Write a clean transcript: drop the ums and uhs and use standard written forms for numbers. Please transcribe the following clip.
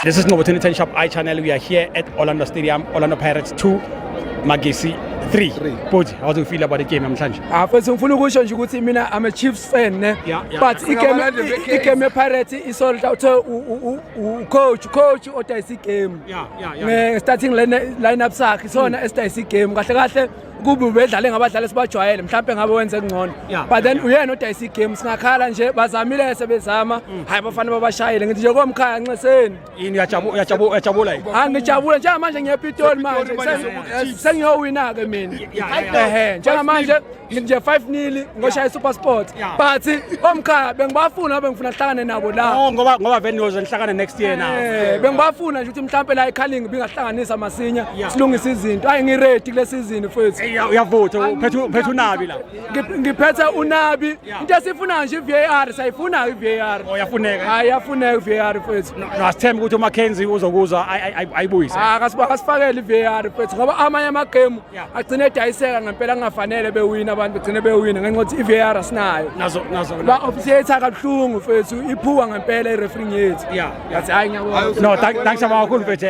This is Ngobo 2010 Shop I channel. We are here at Orlando Stadium, Orlando Pirates 2, Magesi 3. Bhuti, how do you feel about the game namhlanje? Ah mfethu, ngifuna ukusho nje ukuthi mina I'm a Chiefs fan, ne. But igame, igame yePirates isolta uthe u coach odayisa igame. Nge starting line up sakhe isona esidayisa igame. Kahle kahle kube ubedlale ngabadlali esibajwayele, mhlawumbe ngabe wenze ngcono. But then uyena odayisa igame, singakhala nje, bazamile sebezama. Hayi, bafana babashayile, ngithi nje komkhaya nxeseni. Yini, uyajabula, uyajabula, uyajabula yini? Ah, ngijabule njengamanje, ngiyePitoli manje, sengiyowina ke mina. Ehe, njengamanje nje 5-0 ngoshaya Super Sport. But omkhaya bengibafuna, bengifuna sihlangane nabo la. Oh, ngoba vele niyoze nihlangane next year now. Eh, bengibafuna nje ukuthi mhlambe la eCarling bingahlanganisa masinya, silungise izinto. Hayi, ngiready kule season, mfethu. Hey, uyavutha, uphethe uNabi la. Ngiphethe uNabi. Into esifuna nje i-VAR, sayifuna i-VAR. Oh, yafuneka. Hayi, yafuneka i-VAR, mfethu. No, asithembe ukuthi uMackenzie uzokuza ayibuyise. Ah, akasifakele i-VAR, mfethu, ngoba amanye amagemu agcine edayiseka ngempela, kungafanele bewina, abantu begcine bewina ngenxa yokuthi i-VAR asinayo. Nazo nazo. Ba officiate kabuhlungu, mfethu, iphuwa ngempela i-refereeing yethu. Yathi hayi, ngiyabonga. No, thanks kakhulu, mfethu.